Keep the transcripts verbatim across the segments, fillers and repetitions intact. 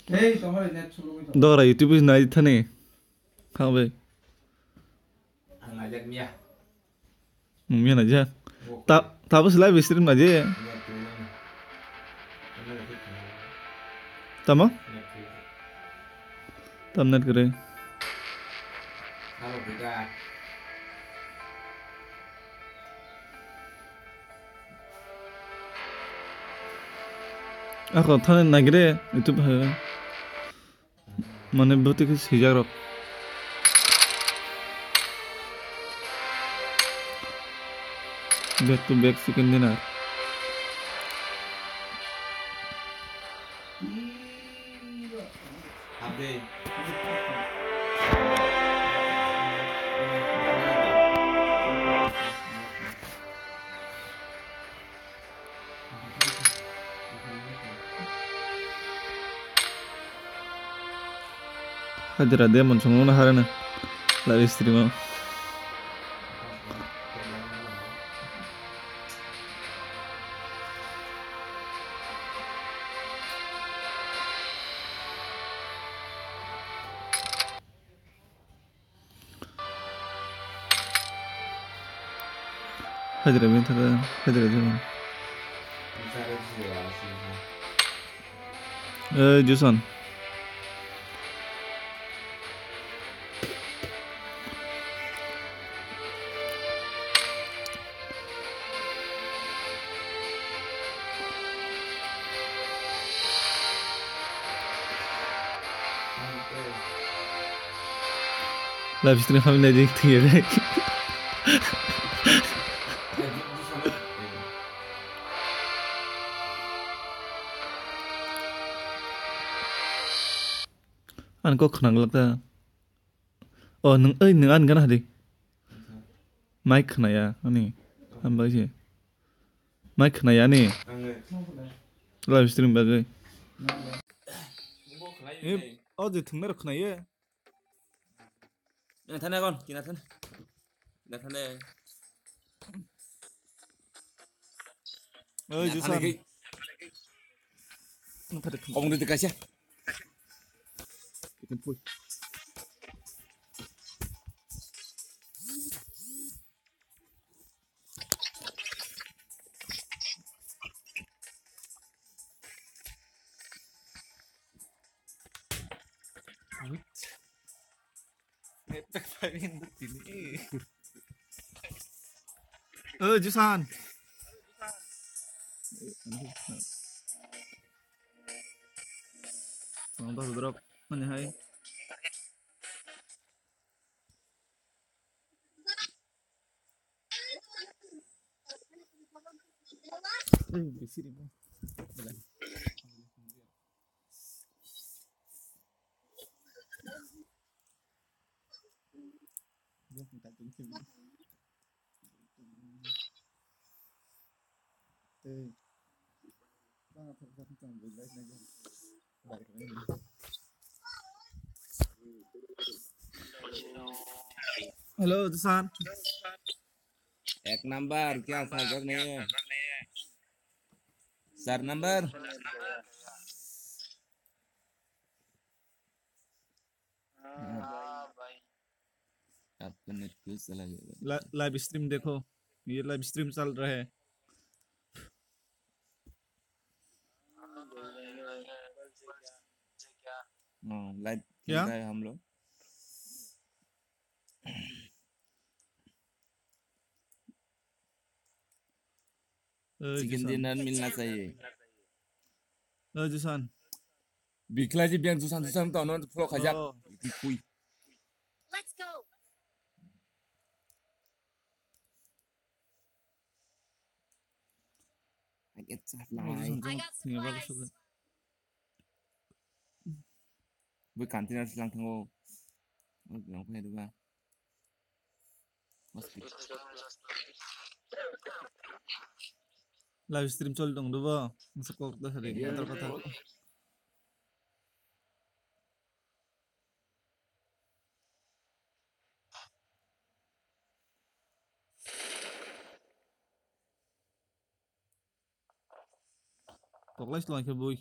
Hey, tomar net sulu to. Dora YouTube is nai thani. Kha bai. Ang najak miya. Miya najak. Ta, ta bus live stream naje. Tamo? Tam net kre. Ako thani nagire YouTube hai. Mane bwtwi khe swijak rok. Back to back chicken dinner. Hajra de mon songno harana live stream o. Hajra bin thada, hajra jaman. Eh, Jusan. Live stream khamwi naidi thwiya bai. Ani kok khna glak ta. Oh, nwng, oi, nwng ani gana hadi. Mic khna ya, ani. Hambai se. Mic khna ya ni. Live stream bagwi. Eh, oh, je thwngna rok khna ye. Kina thane kon, kina thane. Kina thane. Oi, Jusan. Kong de kasia. Ikan pui. Oh, Jusan. Tong tos drop. Mana hai? Eh, bisi ribu. Hello, Dusan. Ek number, kya khabar nahi hai? Char number. हाँ भाई। आपका नेट क्यों चला गया भाई? ला-, live stream देखो, ये live stream चल रहा है। हाँ, लाइव क्या? चल रहा है हम लोग। Chicken dinner milna chahiye. Jusan. Bikla ji biang Jusan, Jusan to anon follow khaja. Oh. Kui. Let's go. Age chat lai. Bui container silang thango. Nang phai duga. Live stream choli tong dubo. Masa kok da sari. Kotor kotor. Koklai silang khe bui.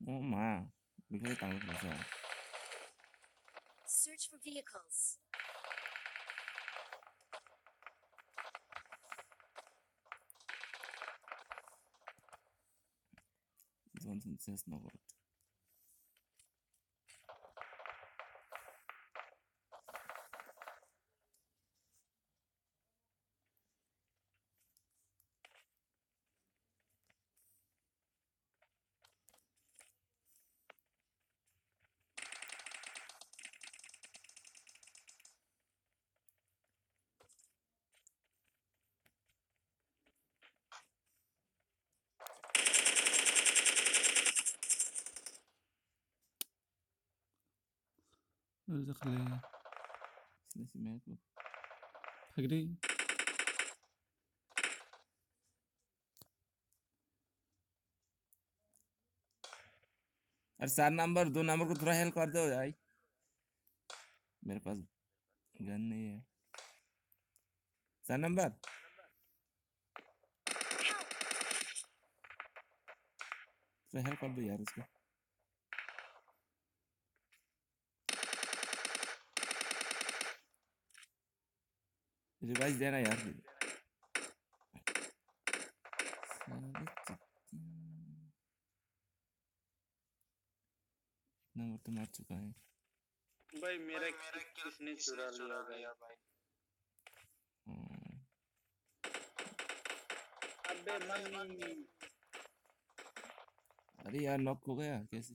Oh ma, bikhlai tangwi khlasa. Search for vehicles. Johnson says no word. Rijak le. Sini si map lo. Thagri. अरे चार नंबर, दो नंबर को थोड़ा हेल्प कर दो भाई, मेरे पास गन नहीं है। चार नंबर, थोड़ा हेल्प कर दो यार उसको। रिवाइज देना यार। साले चुतिया। एक नंबर तो मार चुका है। भाई, मेरा किल किसने चुरा लिया भाई? हम्म। अबे मम्मी। अरे यार, नॉक हो गया कैसे?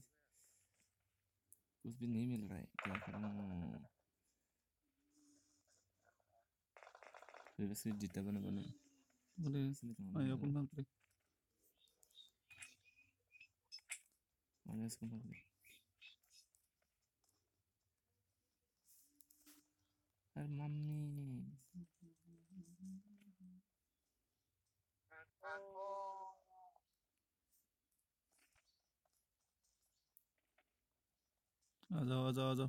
कुछ भी नहीं मिल रहा है, क्या करूँ? Previously data bana bana. Boleh. Sini tengah. Ayo, aku bang klik. Mana sih bang klik? Har mami. Aja, aja, aja.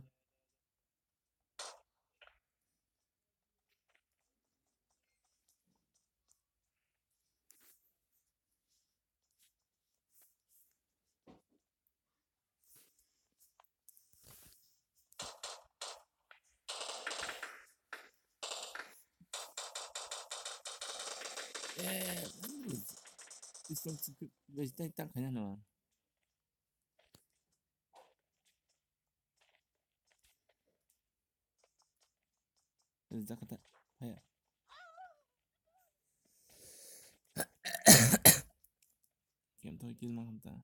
Eh, pistol sih, guys, tak tak kayaknya no. Rijak kata. Haya. Kem thoi kill ma khamta.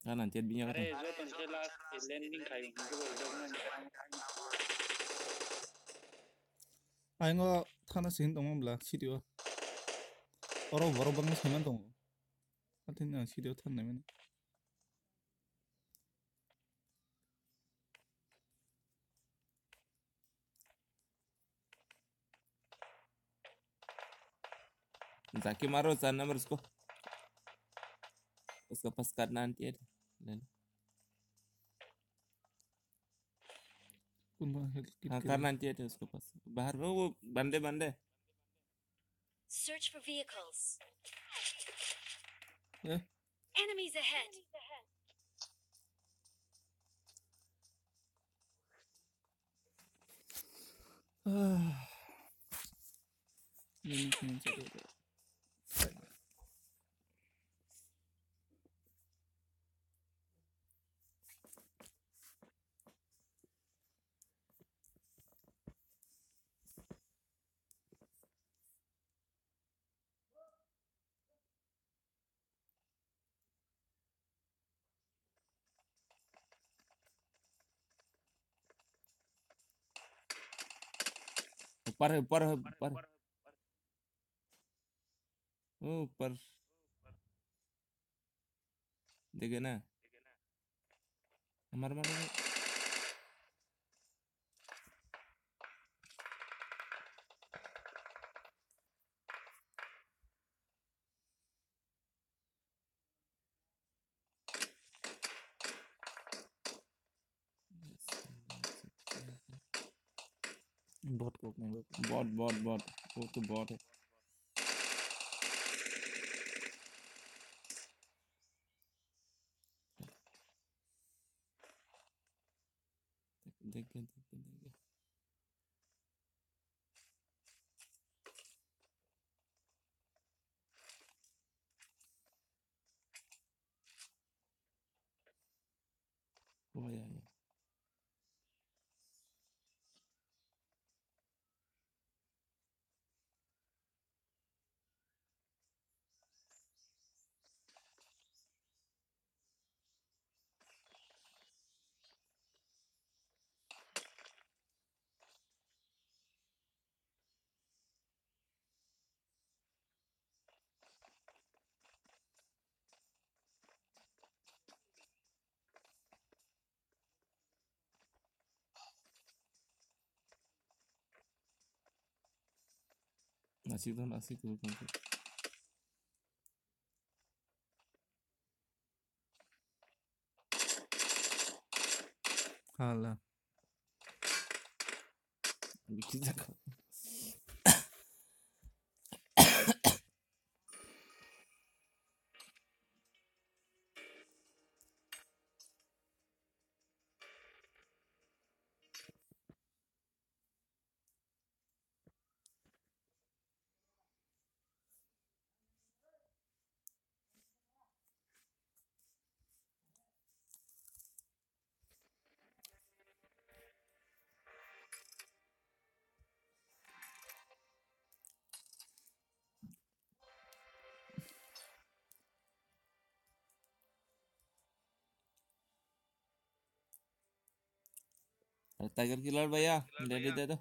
Kanan tiat binya kata. Are, joto se last landing khai, hingke bo rijak nang. Aingo thana sini tongma bla, city o. Oro borok bangma saiman tongo. Atini ang city o thangnai mani. जाके मारो चार नंबर उसको, उसका पास करना आंटी है, ले लो। कौन बा-, हेल्थ किट हाँ, के करना आंटी है उसको पास। बाहर में वो बंदे, बंदे। Search for vehicles. Eh? Enemies ahead. Ah. Ini kena cakap. ऊपर है, ऊपर है, ऊपर। ओ, ऊपर। देखे ना? मार, मार, मार। Bot kok nang. Bot, bot, bot. वो तो बॉट है। Thank you, thank you, thank you. Oh, yeah, yeah. Nasik dong, nasik dong, nasik. Hala. Bikin jago. Tiger Killer भैया, ready दे दो।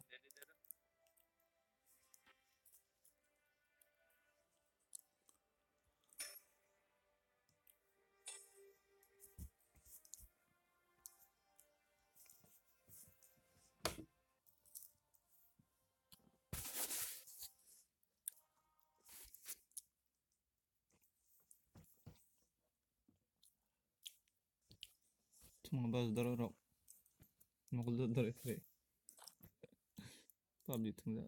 Thwngma bas doro rok. Mokol do doro kre. Pabji thwngja.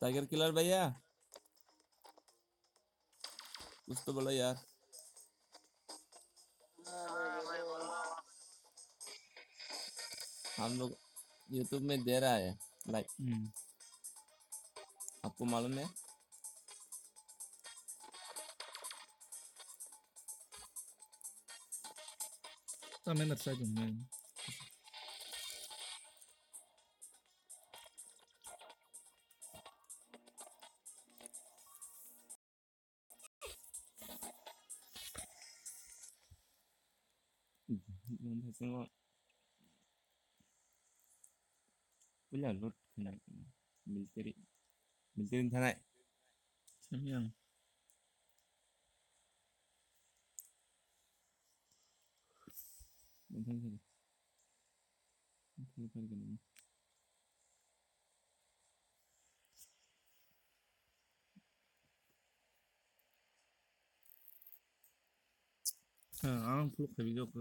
Tiger Killer भैया, कुछ तो बोलो यार। हम लोग YouTube में दे रहा है लाइक। हम्म। आपको मालूम है? También está con él. Puila loot khnai military, military thanai. Samyang. Bwthang khe. Bwthang khe. Ha, ang phuluk khabi jok.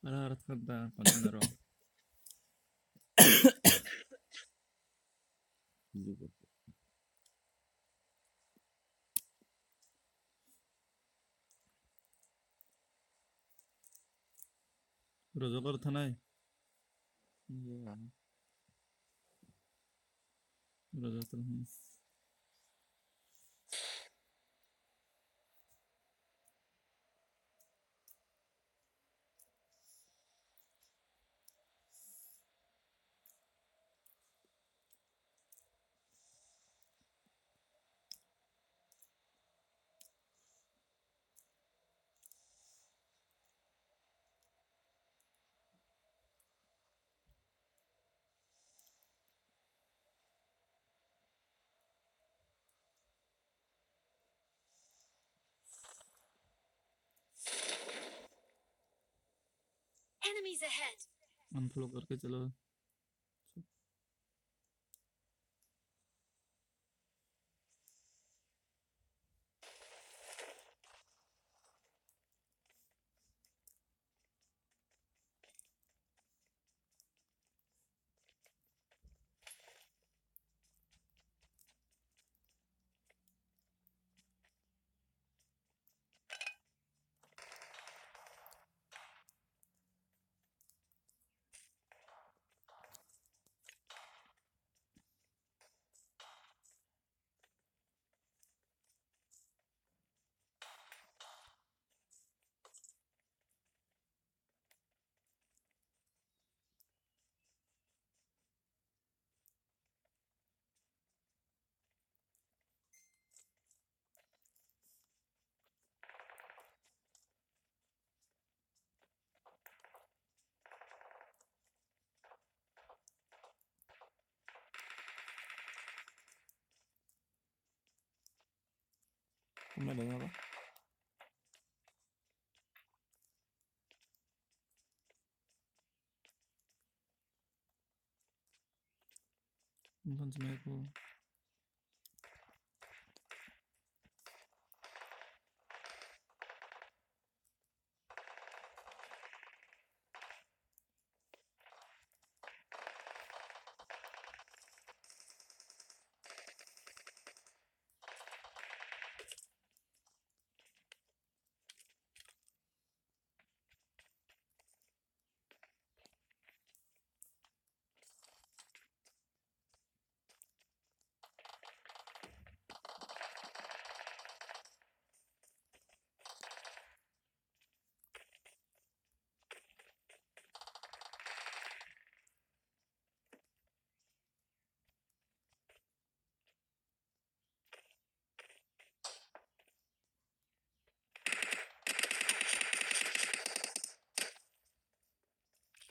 Ara, ara, thanda, pandana ro. Rojo kor thanai. Iya. Rojo thanai. Enemies ahead. Unfollow करके चलो। Kumna dong ba? Bukan sebenarnya aku.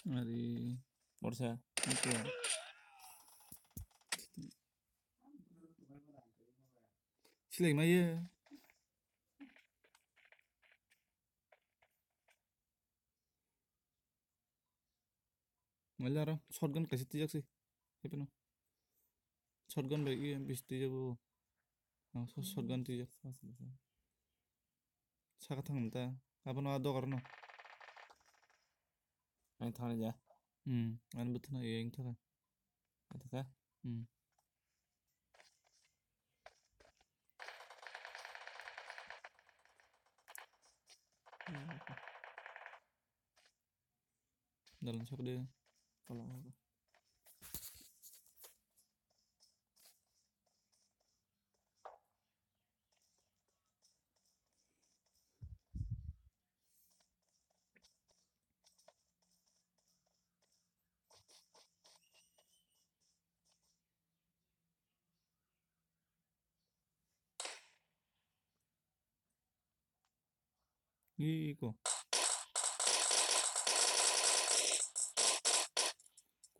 Ari. Borsa. Oke. Silai maya. Maila aro shotgun kaisa twijak se. Hepeno. Shotgun bai iye bis twijak bo. Ang so shotgun twijak. Saka thang ta. Abono a dogar no. Ang thang ja. Hmm. Ang bwthano iye ang thang. Ataka. Hmm. Dalam sok de. Tolong. Iko.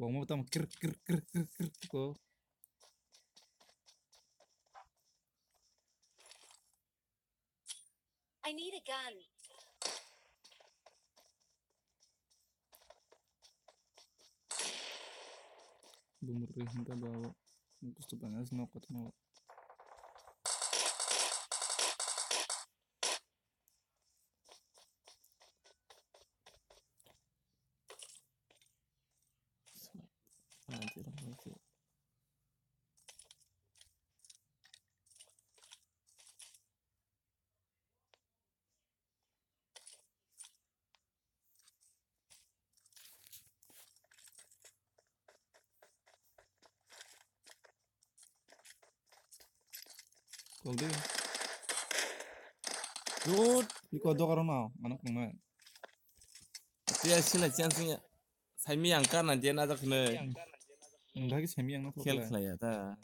Kwbangma tamo kir kir kir kir kir ko. I need a gun. Bumrwi hinka ba o. Gusto bangas no kotmo. Kol de. Good. Iko dogar no, ano kung na. Tiya sila chance niya. Saimi yang kana dia na jak ne. Ang dagi saimi yang no. Khel khlaiya ta.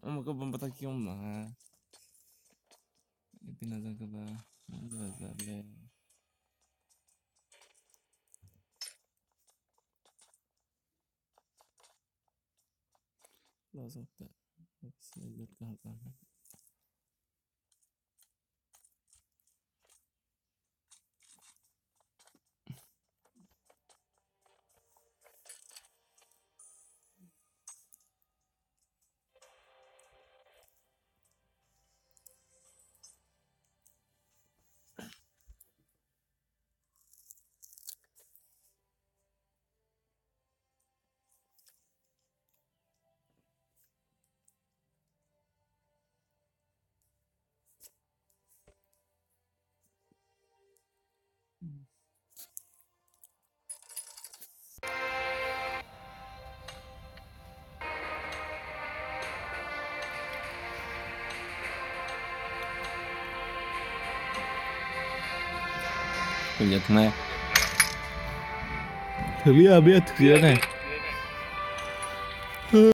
Omo khe bomba ta kiyom na ha. Ipina jang khe ba. Bazar le. Bazar ta. Sila jat ka ha ka. Punya tengah. Thwliya, abiya thwliya ne.